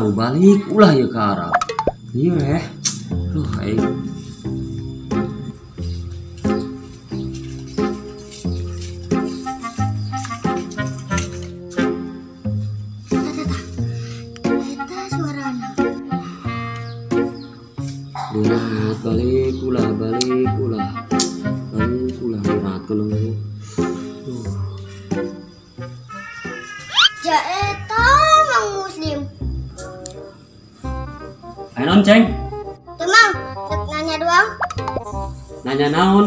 nu balik ulah ya ke Arab. Iya eh. Duh aing. Eta suarana. Berat balik ulah balik ulah. Balik ulah berat kalau. Ja eta Mang Muslim. Ayo naon, Ceng? Teu Mang, rek nanya doang. Nanya naon?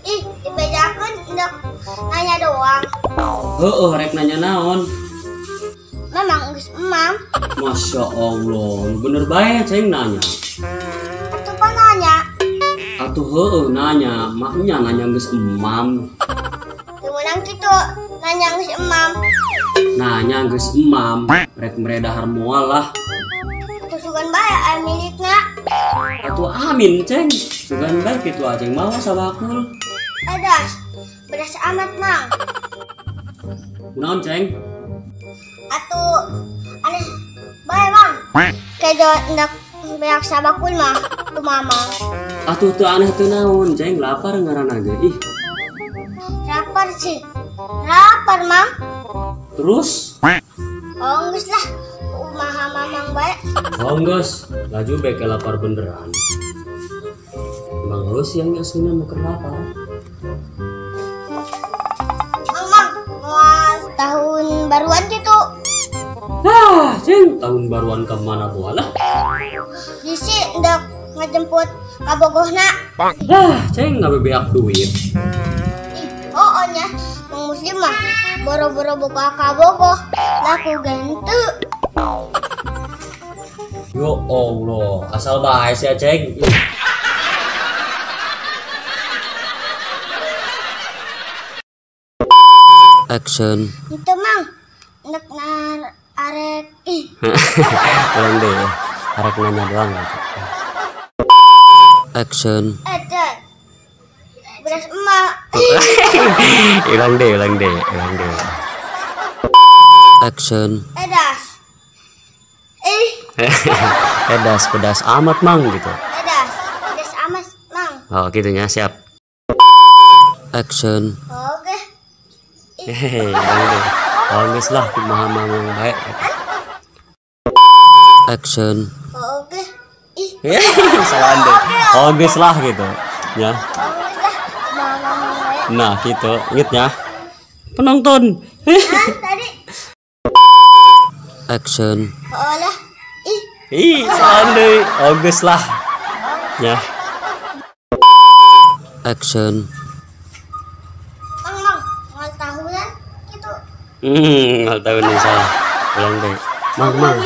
Ih, dibejakeun rek nanya doang. Heueuh, rek nanya naon? Memang geus emam. Masya Allah, bener bae Ceng nanya. Atuh pan nanya. Atuh heueuh nanya, maknya nanya geus emam. Teu meunang kitu, nanya geus emam. Nanya geus emam, rek meredahar moal lah. Atuh sugan bae aya milikna. Atuh amin, Ceng. Sugan bae kitu aceng mawa sabakul. Edas, bedas amat, Mang. Kunaon, Ceng? Atuh aneh bae, Mang. Kejo hendak beak sabakul mah tu mama. Atuh teu aneh teu naon, Ceng, lapar ngaranna ge. Ih. Lapar sih. Lapar, Mang. Terus? Oh, geus lah. Kumaha mamang bae. Oh, geus. Laju bae lapar beneran. Emang geus yang aslinya mau keur lapar. Mang, Mang, moal tahun baruan kitu. Ah, Ceng, tahun baruan ke mana bola? Bisi hendak ngejemput kabogohna. Ah, Ceng ngabebeak duit. Ih, oh nya, Mang Muslim mah boro-boro boga kabogoh, laku gentu. Yo Allah, asal bae sia, Ceng. Action. Itu Mang, nek nar arek ih. Ulang deh, arek nanya doang gitu. Action. Eta. Beras emak. Ulang deh, ulang deh, ulang deh. Action. Edas. Ih. Edas pedas amat, Mang gitu. Edas, pedas amat, Mang. Oh, gitu ya, siap. Action. Oke. Hehehe, ulang deh. Oh, geus lah kumaha mamang bae. Action. Oke. Ih. Salah deh. Oh, geus lah gitu. Ya. Nah, gitu. Ingat ya. Penonton. Hah, tadi. Action. Oh lah. Ih. Ih, salah deh. Oh, geus lah. Ya. Action. Mang, Mang, mau tahunan gitu. Nggak tahu nih salah. Ulang deh. Mang, Mang.